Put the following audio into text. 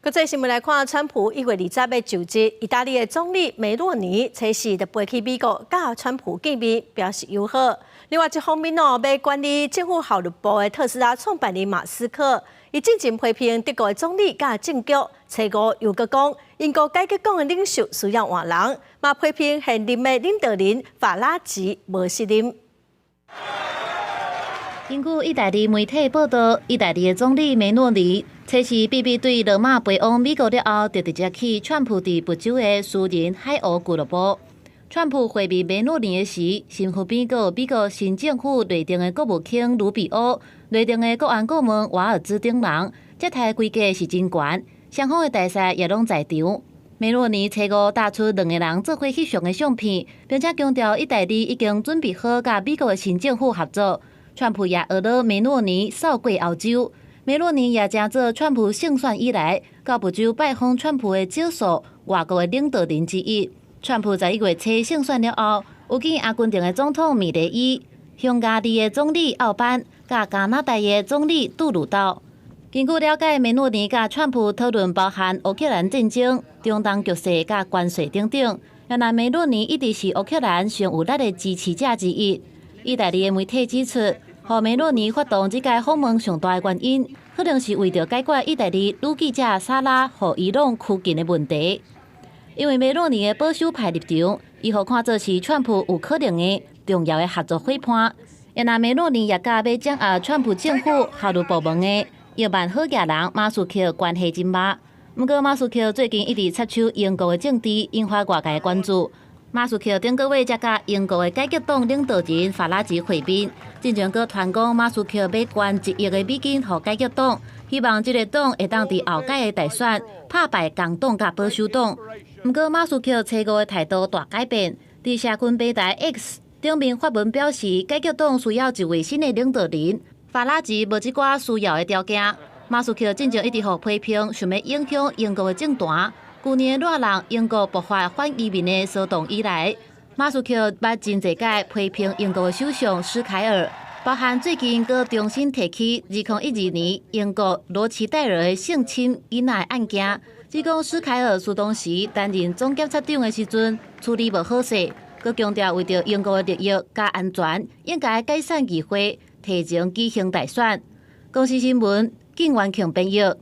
國際新聞來看，川普1月20欲就職，意大利的總理梅洛尼初四就飛去美國，佮川普見面，表示友好。另外一方面哦，欲管理政府效率部的特斯拉創辦人馬斯克，伊進前批評德國的總理佮政局，初五又閣講英國改革黨的領袖需要換人，嘛批評現任的領導人法拉吉無適任。根據意大利媒體報道，意大利的總理梅洛尼初四秘密對羅馬飛往美國了後，就直接去川普佇佛州的私人海鷗俱樂部。川普會面梅洛尼的時，身軀邊閣有美國新政府內定的國務卿盧比歐、內定的國安顧問瓦爾茲等人，接待規格是真懸，雙方的大使也攏在場。梅洛尼初五搭出兩个人做伙翕相的相片，並且強調意大利已經準備好佮美國的新政府合作。川普也呵咾梅洛尼掃過歐洲，梅洛尼也成做川普勝選以來到佛州拜訪川普的少數外國的領導人之一。川普在1月初勝選了後，有見阿根廷的總統米雷伊、匈牙利的總理奧班、佮加拿大的總理杜魯道。根據了解，梅洛尼佮川普討論包含烏克蘭戰爭、中東局勢佮關稅等等。原來梅洛尼一直是烏克蘭上有力的支持者之一。意大利的媒體指出，予梅洛尼發動這屆訪問上大的原因，可能是為著解決意大利女記者莎拉予伊朗拘禁的問題。因為梅洛尼的保守派立場，伊予看做是川普有可能的重要的合作夥伴。因梅洛尼也佮欲掌握川普政府效率部門的億萬好額人馬斯克關係真密。毋過馬斯克最近一直插手英國的政治，引發外界的關注。馬斯克頂個月才佮英國的改革黨領導人法拉吉會面，進前閣傳講馬斯克欲捐1億的美金予改革黨，希望這个黨會當佇後屆的大選拍敗工黨佮保守黨。毋過馬斯克初五的態度大改變，佇社群平台 X 頂面發文表示，改革黨需要一位新的領導人，法拉吉無這寡需要的條件。馬斯克進前一直予批評，想欲影響英國的政壇。舊年熱浪英國爆發反移民的騷動以來，馬斯克捌真濟擺批評英國的首相施凱爾，包含最近閣重新提起2012年英國羅齊戴爾的性侵囡仔的案件，指講施凱爾蘇當時擔任總檢察長的時陣處理無好勢，閣強調為著英國的利益佮安全，應該解散議會，提前舉行大選。公視新聞，靳元慶編譯。